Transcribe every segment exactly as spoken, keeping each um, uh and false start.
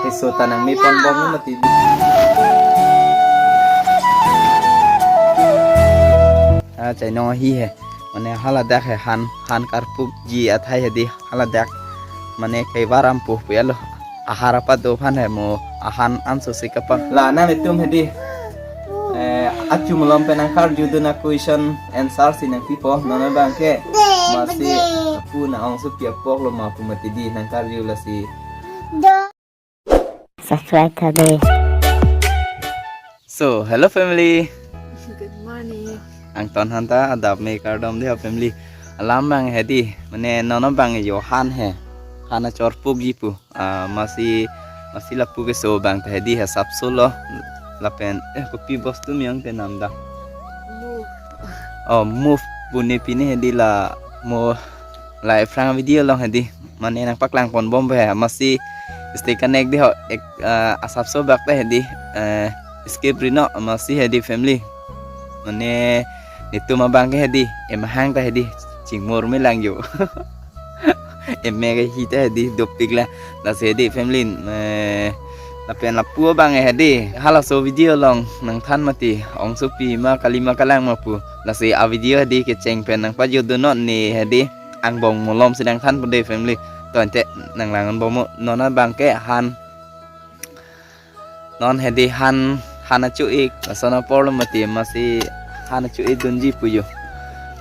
Keso ta nangme ponbom mati. Ah, chainong ahi he. Mane haladak he han, han karpukji athai hedi haladak. Mane kevar ampo pu ya lo. Ahar apat do aphan he mo ahan anso si kapam. La nanglitum hedi. Eh, achu malom pen nangkarjudun a-question answer si nangpipo. Non abang ke. Masi pu na ongsopi apok lo ma pu mati di nangkarju lasi. Subscribe ta de. So, hello family. Good morning. Angton aphan ta adap me kardom de family. Alam abang hedi, mane non abang yo han he. Han achor pukji pu. Ah, masi, masi lapu keso abang ta hedi he sapso lo. Lapen, eh, kopi bostu miyong te nam da. Move. Oh, move pu ne pine hedi la mo la ephrang video along hedi. Mane nangpaklang ponbom he. Masi stay connect de ho. Ek, ah, asapso bak ta hedi. Eh, skip ri non masi hedi family. Mane netum abang ke hedi. Emahang ta hedi. Chingmur me lang yo. Eme ke hi ta hedi dopik la. Lasi hedi family. Eh, lapen lapu abang hedi. Halaso video along nangthan mati. Ongsopi ma kali ma kalang ma pu. Lasi a-video hedi kecheng pen nangpajudun non ne hedi. Angbong malom si nangthan pu de family. To ante nanglang-un bom mo non abang ke han. Non hedi han, han achu-ik, lason apor lo mati masi han achu-ik dunji pu yo.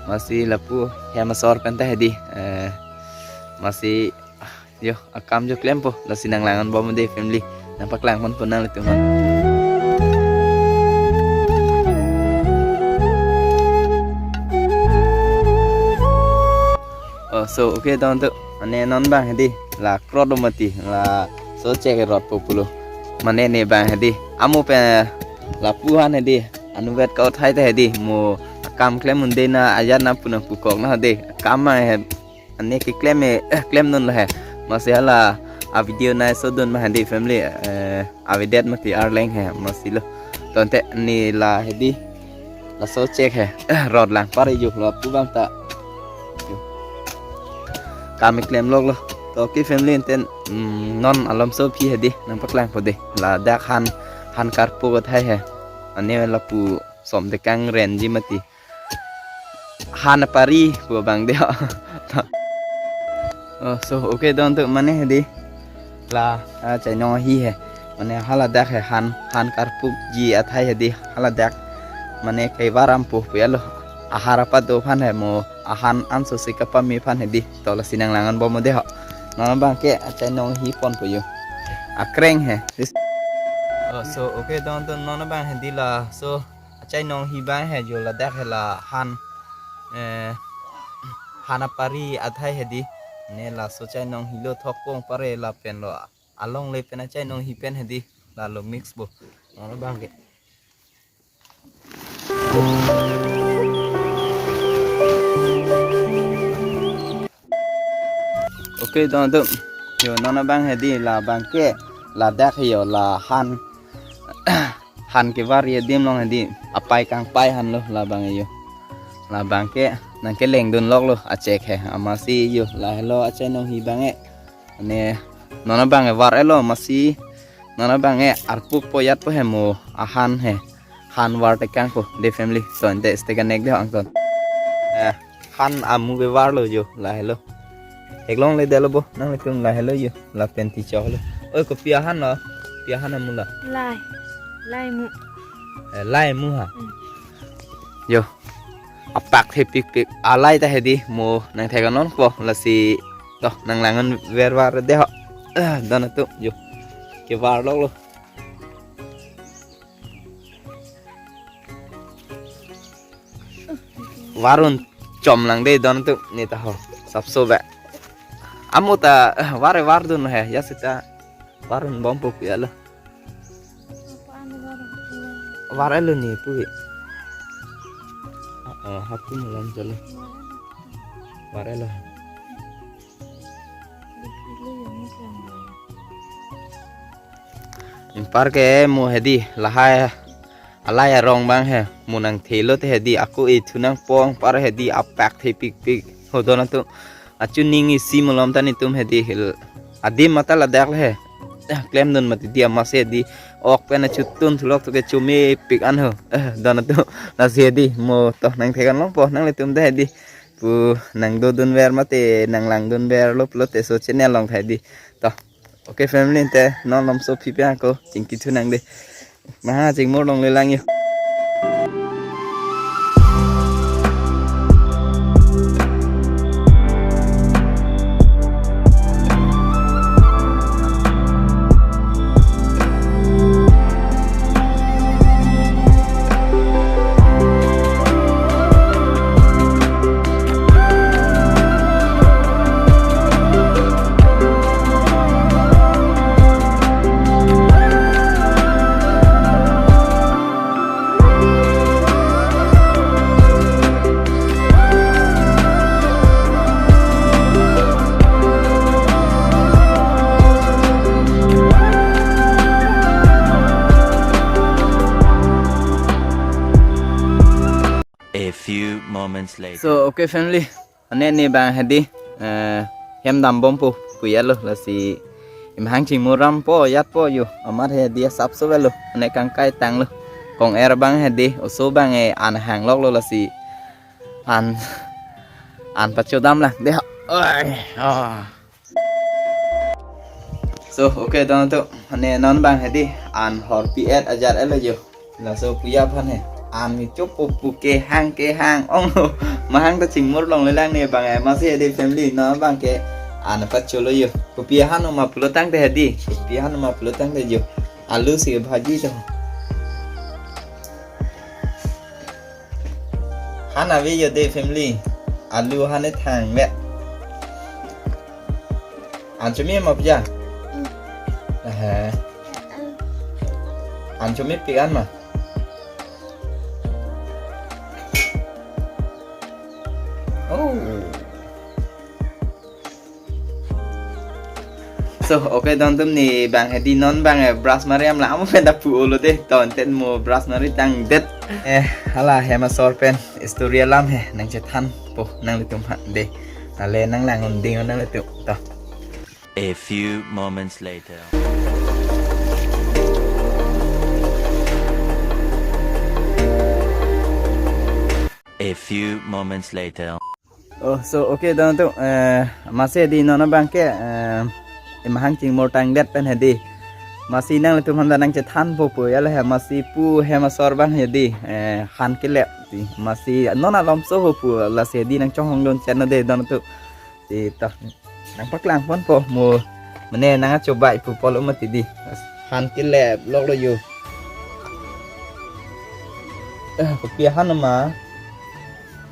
Masi lapu hem asor pen ta hedi, eh, masi yo akam jo klempo, lasi nanglang-un bom de family. Nangpaklang ponpo nanglitum aphan. Oh, so, okay, don tu. Mane non abang hedi, la krot do mati, laso chek rot po pulo. Mane ne abang hedi, amo pen lapu aphan hedi, anuvet ka uthai ta hedi, mo akam klem un de na ajat na pu nangpukok na hedi, akam abang he, ane keklem he, eh, klemdun lo he. Masi hala a-video nai sodun ma hedi family, eh, avedet mati arleng he, masi lo. To ante ne la hedi, laso chek he, rot lang pare yo, lapu abang ta. Yo. Kam keklem lok lo. To okay family ante, mm, non alomsopi hedi, nangpaklangpo de. Ladak han, han karpuk athai he. Ane lapu som dekang renji mati. Han apari pu abang de. Oh, so, okay, don tu mane hedi. La, ah, chainong ahi he. Mane haladak he han, han karpukji athai hedi haladak. Mane kevar ampo pu ya lo. Ahar apat do aphan he mo ahan anso si kapam me aphan hedi. To lasi nanglang-un bom de ho. Non abang ke achainong ahi ponpo yo. Akreng he. Oh, so, okay, don tu non abang hedi laso achainong ahi abang he yo ladak he la han, eh, han apari athai hedi. Ne laso chainong ahi lo thok pong pare lapen lo alongle pen achainong ahi pen hedi. Lalo mix bo. Non abang ke. Okay, don tu. Yo non abang hedi la abang ke ladak he yo la han. Han kevar adim along hedi apai kangpai han lo la abang yo. La abang ke nangkelengdun lok lo achek he. Amasi yo la helo achainong ahi abang e. Ane non abang e var-et lo masi non abang e arpuk poyat po he mo ahan he. Han var tekang po de family. To ante stay connect de angton. Eh, han amu kevar lo yo la helo. Theklongle det lo bo, nanglitum la helo yo, lapen tichok lo. Oi, kopi ahan lo? Kopi ahan amu lo? Lai. Lai mu. Eh, lai mu ha? Hmm. Yo. Apak thepikpik. Alai ta hedi mo nangthek non po. Lasi to nanglang-un ver var de ho. Eh, don tu yo. Kevar lok lo. Var-un chom lang de don tu ne ta ho. Sapso ba. Amu ta, eh, var-et vardun he, ya seta var-un bom po ya lo. Var-et lo ne pu he. Ah, ah, hapu malam jalo. Var-et lo. Anpar ke mo hedi lahai alai arong abang he mo nangthelo te hedi ako e thu nangpong par hedi apak thepikpik ho don tu achuning isi malom ta netum hedi hil adim mata ladak le he eh, klemdun mati di, amatsi di ok pen achutun thulok to ke chomepik an ho. Eh, don atum, lasi di mo to nangtheklongpo nanglitum ta di. Pu nangdodunver mate nanglangdunverlo pulote laso channel along ta di. To. Okay family, te non malomso pipi ako chingki thu nang di. Maha chingmur longle lang yo. A few moments later. So, okay family. Ane ne bang hedi, eh, hem dambompo pu ya lo, lasi imahang chingmur rampo yatpo yo, amat hedi asapso velo, ane kangkai tanglo. Kong-er bang hedi, oso bang e an hangloklo lasi an, an pachodam lang. Dei. Oi, oh. So, okay, don atum, ane non bang hedi, an horpi-et ajar-etlo yo. Laso puya aphan he. An mi chopo pu kehang kehang. Ong, mahang ta chingmur longle lang ne bang e, amatsi hedi family non bang ke an pacholo yo. Kopi ahan ma pulo tangte hedi. Kopi ahan ma pulo tangte yo. Alu si bhaji to. Han ave yo dei family. Alu han e thangvet. An chomi ma puya? Aha. An chomepik an ma? Oh. So, okay, don atum ne bang hedi non bang e brush mari am la amo pen ta pu-olo dei, ton ten mo brush mari tangdet. Eh, hala hem asor pen story alam he nangchethanpo nanglitum aphan dei. Ale nanglang unding nanglitum to. A few moments later. A few moments later. Oh, so, okay, don atum, eh, amatsi hedi non bang ke, eh, imahang chingmur tangdet pen hedi. Amatsi nanglitum aphan ta nangchethanpo pu ya lo he, amatsi pu hem asor bang hedi, eh, han kelep ti. Amatsi non malomso ho pu, lasi hedi nangchonghongdun channel dei don atum. Ti to. Nangpaklangponpo mo. Mane nangchobai pu pulo mati di. Han keleploklo yo. Eh, kopi ahan ma?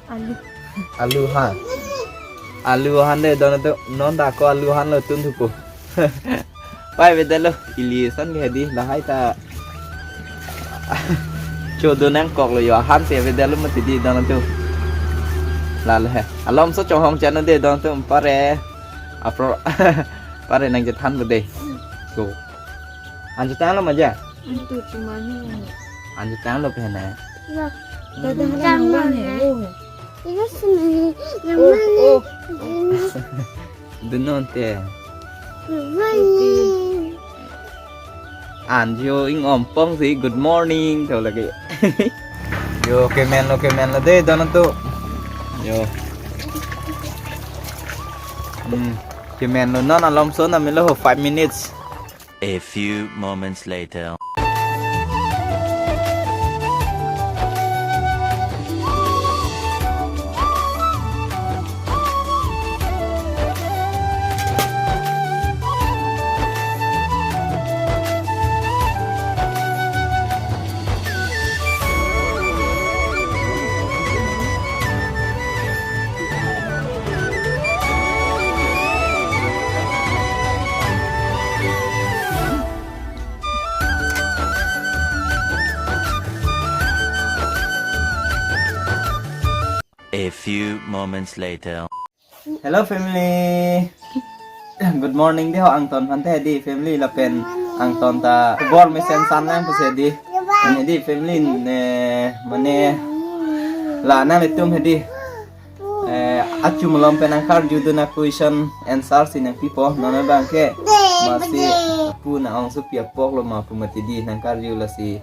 Alu. Alu han. Alu han dei don atum, non ta ko alu han lo tun thupo. Pai avedetlo, ili ason ke hedi, lahai ta chodo nangkoklo yo, ahan si avedetlo mati di don atum. Lalo he. Malomso chonghong channel dei don atum, pare. Apro, pare nangchethanpo dei. Go. An chetanglo ma ja? Antu chumani. An chetanglo pen na. Ya. Dada, dada, dada, dada. Ini sini. Oh, oh. Dun non te. Good morning. An jo ing-ompong si good morning to lake. Yo, kemenlo, kemenlo dei don atum. Yo. Hmm, kemenlo, non malomso na melo ho five minutes. A few moments later. A few moments later. Hello family. Good morning dei ho angton aphan te di family lapen angton ta bor mesen san lang pusi di. Mane di family ne mane la nanglitum hedi. Eh, achu malom pen nangkarjudun a question answer si nangpipo non bang ke. Masi pu nang ongsopi apok lo ma pu mati di nang karju lasi.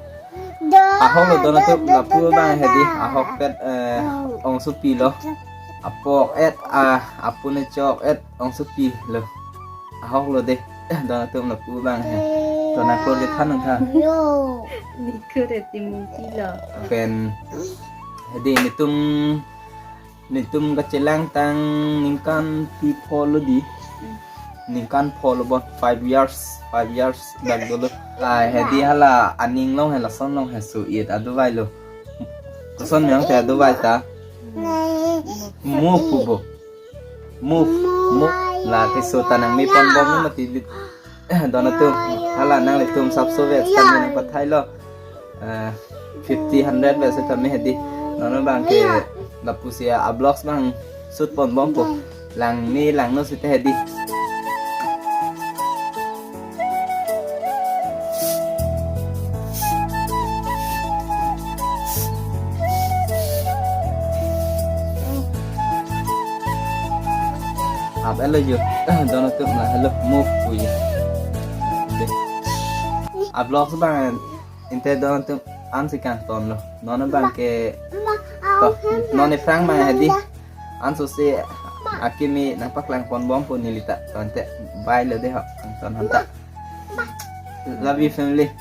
Ahok lo don atum lapu abang hedi ahok pet eh, ongsopi lo. Apok et ah apu ne chok et ongsopi lo. Ahok lo de. Don atum lapu abang he. Don akur ke than nang tha. Yo. Nikur eti mungki lo. Pen hedi netum netum kachelang tang ningkan pi pho lo di. Ningkan pho lo bon five years, five years dak dolo. Ai hedi hala aning long he lason long he su it adovai lo. Koson meyang te adovai ta. Move pu bo. Move, move. La ke so ta nang me pon bom ni mati di. Don atum. Hala nanglitum sapso ve stan nang pathai lo. Eh, fifty hundred ve seta me hedi. Non abang ke lapusi a vlogs abang shoot pon bom po. Lang ni lang no sita hedi. Ap elo yo. Don atum la hello move pu yo. Dei. A vlogs abang inte don atum ansi kangton lo. Non abang ke to non ephrang ma hedi. Anso se akimi nang paklang pon bom po neli ta. Tangte bye lo de ho. Ton hanta. Love you family.